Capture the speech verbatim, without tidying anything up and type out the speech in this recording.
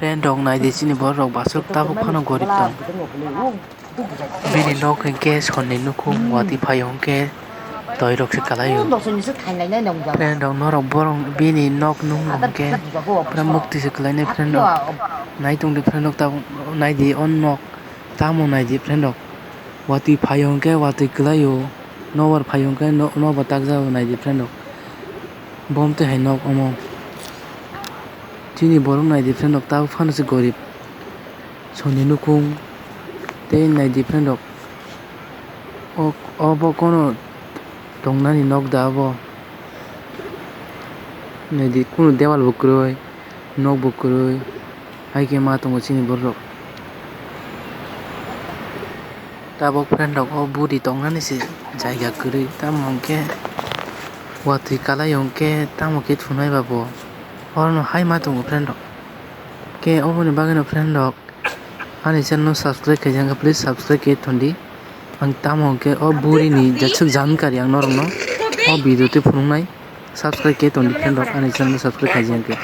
Friend rok naidi, chini borok rok basuk tabuk phano gorib tong. Bini nok hinkhe sonni nukhung, watwi phaio hinkhe toirok se kalaio. Friend rok norok borok bini nok nung hinkhe pura mukti se kalainai friend rok. Naitongdi friend rok tabuk naidi o nok. Tamo naidi friend rok, watwi phaio hinkhe watwi kwlaio, nobar phaio hinkhe no-, nobar takjao naidi friend rok. Bo twi hai nok omo. Chini borok naidi friend rok, tabuk phano se gorib. Sonni nukhung tei naidi friend rok. O, obo kono tongnani nok da obo? Naidi, kunu dewal bo kwrwi, nok bo kwrwi. Hai khe ma tongo chini borok. Tabuk friend rok, o buri tongnani se jaiga kwrwi, tamo hwnkhe watwi kalai hwnkhe tamo khe thunai ba bo. Orono hai ma tongo friend rok. Khe oboni bagwino friend rok, ani channel no subscribe khaijak khe please subscribe khe thondi. Ang tamo hwnkhe o buri ni jeswk jankari ang norok no o video twi phunuknai. Subscribe khe tondi friend rok, ani channel no subscribe khaijak khe.